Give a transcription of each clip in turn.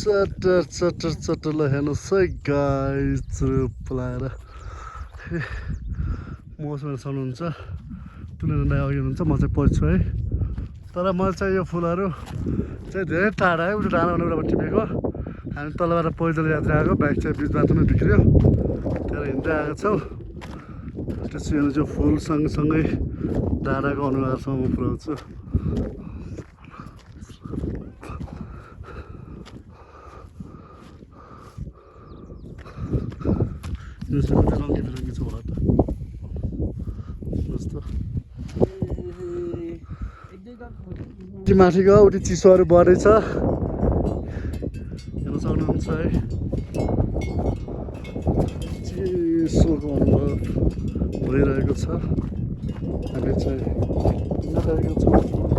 चटर चटर चटर ल हेर्नुहोस् है गाइस पलाएर मौसमहरू सक्नुहुन्छ तुलना नै अघि हुनुहुन्छ म चाहिँ पछि छु है तर मैले चाहिँ यो फुलहरू चाहिँ धेरै टाढा है उठो डाँडा भनेर टिपेको हामी तलबाट पैदल यात्रा आएको बाइक चाहिँ बिच बाटोमा बिग्रियो त्यहाँ हिँड्दै आएको छौँ त्यसो हेर्नु चाहिँ फुल सँगसँगै डाँडाको अनुहारसम्म म पुऱ्याउँछु रङ्गी बिरङ्गी छ होला त माथिको उति चिसोहरू बढेछ हेर्न सक्नुहुन्छ है चिसोको अनुभव भइरहेको छ हामी चाहिँ हिँडिरहेको छौँ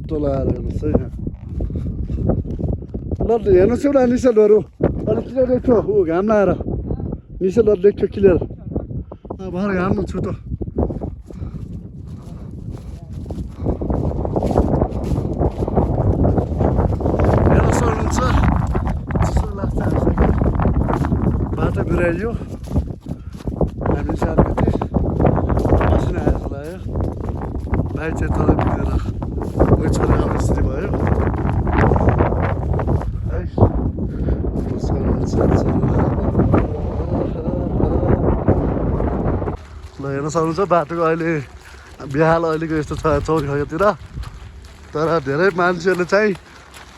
टोलाएर हेर्नुहोस् है ल हेर्नुहोस् एउटा निसेलहरू अलिक क्लियर देख्छ ऊ घाम लाएर निसेलहरू देख्छ क्लियर भर घाम छु त हेर्न सक्नुहुन्छ चिसो लाग्छ बाटो बिराइयो हामी चाहिँ अलिकति पसिना आएको लाग्यो बाइक चाहिँ तल बिग्रेर उयो छोडेर आउने स्थिति भयो है ल हेर्न सक्नुहुन्छ बाटोको अहिले बिहाल अहिलेको यस्तो छ चौरखतिर तर धेरै मान्छेहरूले चाहिँ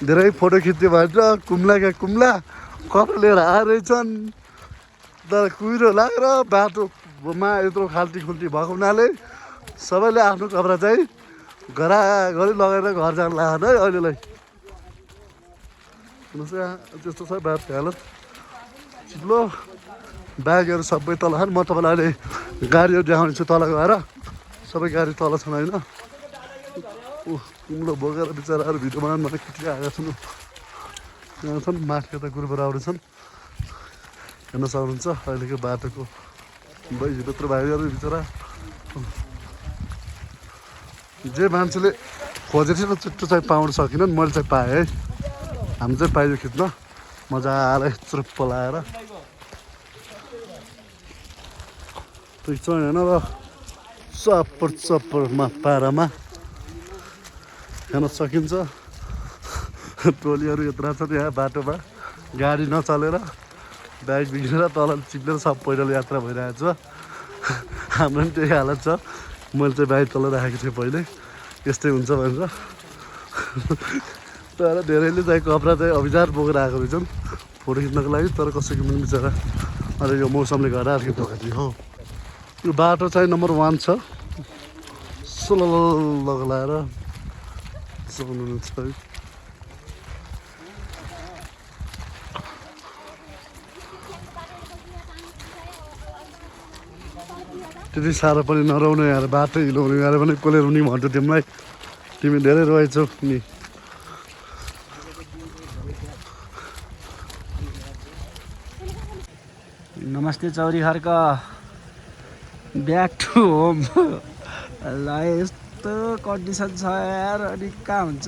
धेरै फोटो खिच्यो भनेर कुम्लाका कुम्ला कपडा लिएर आएछन् तर कुहिरो लागेर बाटोमा यत्रो खाल्टी खुल्टी भएको हुनाले सबैले आफ्नो कपडा चाहिँ घराघरि लगाएर घर जान लाग्यो है अहिलेलाई हेर्नुहोस् त्यस्तो छ बाटोको हालत चिप्लो ब्यागहरू सबै तल छन् म तपाईँलाई अहिले गाडीहरू देखाउनेछु तल गएर सबै गाडी तल छन् होइन ऊ कुम्लो बोकेर बिचराहरू भिडियो बनाउनु मलाई खिच्दै आएका छन् यहाँ छन् माथि यता गुरुबराहरू छन् हेर्न सक्नुहुन्छ अहिलेको बाटोको भित्र भाइहरू बिचरा जे मान्छेले खोजेर चाहिँ चुट्टो चाहिँ पाउन सकिनन् मैले चाहिँ पाएँ है हामी चाहिँ पाइयो खिच्न मजाले चुप्प लाएर ठिक छ होइन र चप्पर चप्परमा पारामा हेर्न सकिन्छ टोलीहरू यत्रा छ यहाँ बाटोमा गाडी नचलेर बाइक बिग्रेर तल चिप्लेर सब पैदल यात्रा भइरहेको छ हाम्रो पनि त्यही हालत छ मैले चाहिँ बाइक तल राखेको थिएँ पहिले यस्तै हुन्छ भनेर तर धेरैले चाहिँ कपडा चाहिँ अभिजार बोकेर आएको रहेछन् फोटो खिच्नको लागि तर कसैको पनि बिचरा अहिले यो मौसमले गर्दा अलिकति धोका दियो हो यो बाटो चाहिँ नम्बर 1 छ सोल लगाएर सक्नुहुन्छ है त्यति साह्रो पनि नरौनु यहाँ बाटो हिलाउनु यहाँ पनि कसले रुनी भन्थ्यो तिमीलाई तिमी धेरै रोएछौ नि नमस्ते चौरी खर्क ब्याक टु होम ल यस्तो कन्डिसन छ यार अनि कहाँ हुन्छ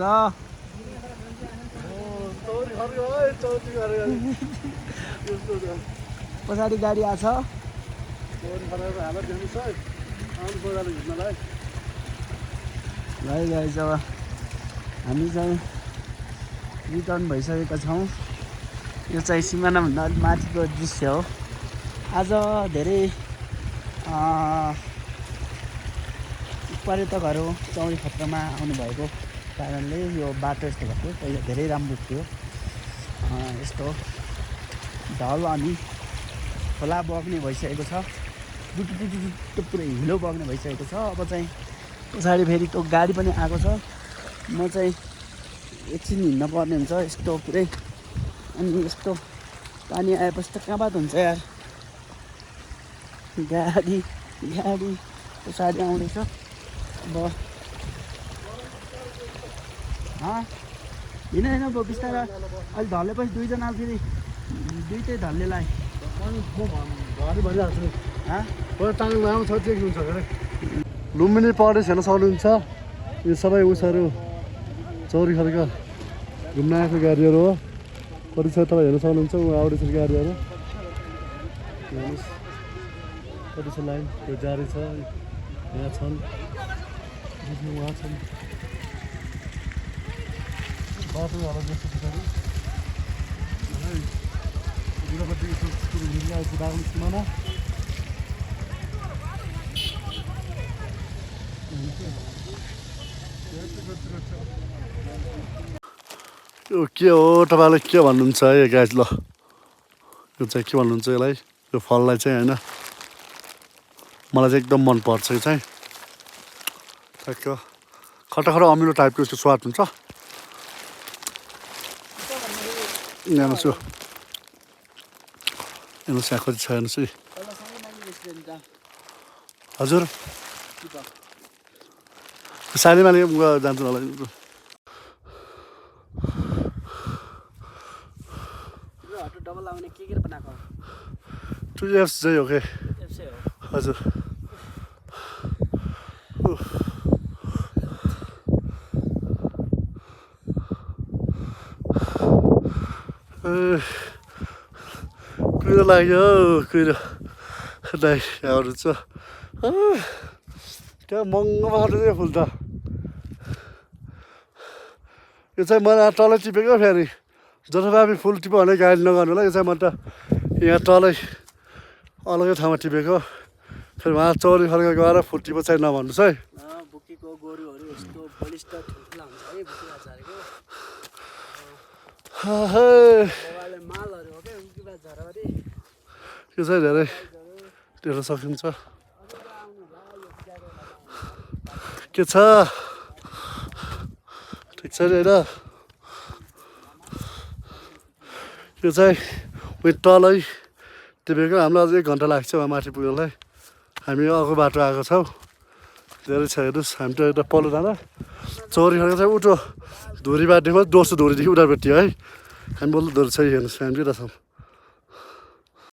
पछाडि गाडी आछ है गाइस अब हामी चाहिँ रिटर्न भइसकेका छौँ यो चाहिँ सिमानाभन्दा अलिक माथिको दृश्य हो आज धेरै पर्यटकहरू चौरी खत्रमा आउनुभएको कारणले यो बाटो यस्तो भएको पहिला धेरै राम्रो थियो। यस्तो ढल अनि खोला बग्ने भइसकेको छ, दुटु पुरै हिलो बग्ने भइसकेको छ। अब चाहिँ पछाडि फेरि त्यो गाडी पनि आएको छ, म चाहिँ एकछिन हिँड्न पर्ने हुन्छ यस्तो पुरै। अनि यस्तो पानी आएपछि त कहाँबाट हुन्छ यार। गाडी पछाडि आउँदैछ। अब होइन अब बिस्तारै अहिले ढलेपछि दुईजना फेरि दुइटै ढल्लेलाई लुम्बिनी परेस हेर्न सक्नुहुन्छ। यो सबै उसहरू चौरी खर्का घुम्न आएको गाडीहरू हो। कति छ तपाईँ हेर्न सक्नुहुन्छ। ऊ आउँदैछ गाडीहरू, हेर्नुहोस् कति छ लाइन। त्यो जारी छ, यहाँ छन्, उहाँ छन्। बाटोहरू जस्तो पछाडि सिमाना यो के हो तपाईँले के भन्नुहुन्छ है गाइज? ल यो चाहिँ के भन्नुहुन्छ यसलाई? यो फललाई चाहिँ होइन, मलाई चाहिँ एकदम मनपर्छ। यो चाहिँ ठ्याक्क खटाखटा अमिलो टाइपको यसको स्वाद हुन्छ। हेर्नुहोस् यो, हेर्नुहोस् यहाँ कति छ हेर्नुहोस् है। हजुर सालीमाले जान्छु होला। डबल आउने के बनाएको? 2Fs चाहिँ हो कि? हजुर कुहिरो लाग्यो, कुहिरो दाइ यहाँहरू छ। त्यहाँ महँगो बाटो चाहिँ फुल त। यो चाहिँ मलाई तलै टिपेको फेरि जथाभावी फुल टिप्यो भने गाडी नगर्नु होला। यो चाहिँ म त यहाँ तलै अलगै ठाउँमा टिपेको। फेरि उहाँ चौरी खर्का गएर फुल टिप्यो चाहिँ नभन्नुहोस् है। बुकीको गोरुहरू यस्तो बलिष्ठ ठुल्ठुला हुन्छ है बुकी बाजारको। मालहरू हो क्या बुकी बाजारभरि। यो चाहिँ धेरै हेर्न सकिन्छ। के छ ठिक छ नि होइन? यो चाहिँ उयो तलै टिपेको। हामीलाई अझै 1 घन्टा लाग्छ उहाँ माथि पुग्नलाई। हामी अर्को बाटो आएको छौँ। धेरै छ हेर्नुहोस्। हामी त यता पल्लो जाँदा चौरी खर्का चाहिँ उठो धुरी बाटोमा दोस्रो धुरीदेखि उतापट्टि है। हामी बोल्दो धुरी छ हेर्नुहोस्। हामी यता छौँ।